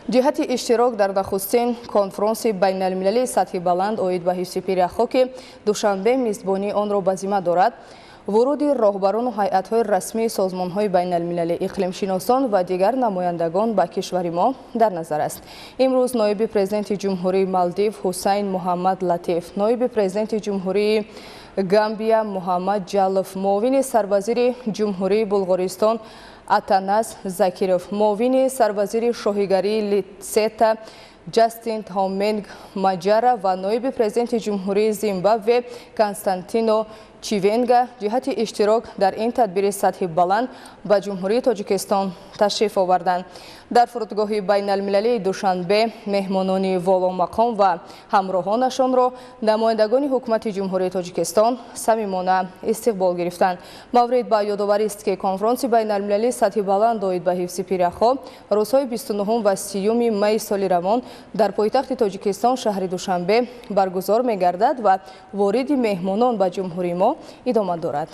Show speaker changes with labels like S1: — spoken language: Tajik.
S1: Ҷиҳати иштирок дар нахустин конфронси байналмилалии сатҳи баланд оид ба ҳифзи пиряхҳо, ки Душанбе мизбонии онро ба зимма дорад, вуруди роҳбарону ҳайатҳои расмии созмонҳои байналмилалӣ, иқлимшиносон ва дигар намояндагон ба кишвари мо дар назар аст. Имрӯз ноиби президенти Ҷумҳурии Малдив Ҳусайн Муҳаммад Латиф, ноиби президенти Ҷумҳурии Гамбия Муҳаммад Ҷалов, муовини сарвазири Ҷумҳурии Булғористон Атанас Закиров, муовини сарвазири Шоҳигарии Литсета Ҷастин Томенг Маҷара ва ноиби президенти Ҷумҳурии Зимбабве Константино Чивенга ҷиҳати иштирок дар ин тадбири сатҳи баланд ба Ҷумҳурии Тоҷикистон ташриф оварданд. Дар фурудгоҳи байналмилалии Душанбе меҳмонони воломақом ва ҳамроҳонашонро намояндагони ҳукумати Ҷумҳурии Тоҷикистон самимона истиқбол гирифтанд. Маврид ба ёдоварист, ки конфронси байналмилалии сатҳи баланд оид ба ҳифзи пиряхҳо рӯзҳои 29 ва 30 майи соли равон дар пойтахти Тоҷикистон, шаҳри Душанбе, баргузор мегардад ва вориди меҳмонон ба ҷумҳурии мо идома дорад.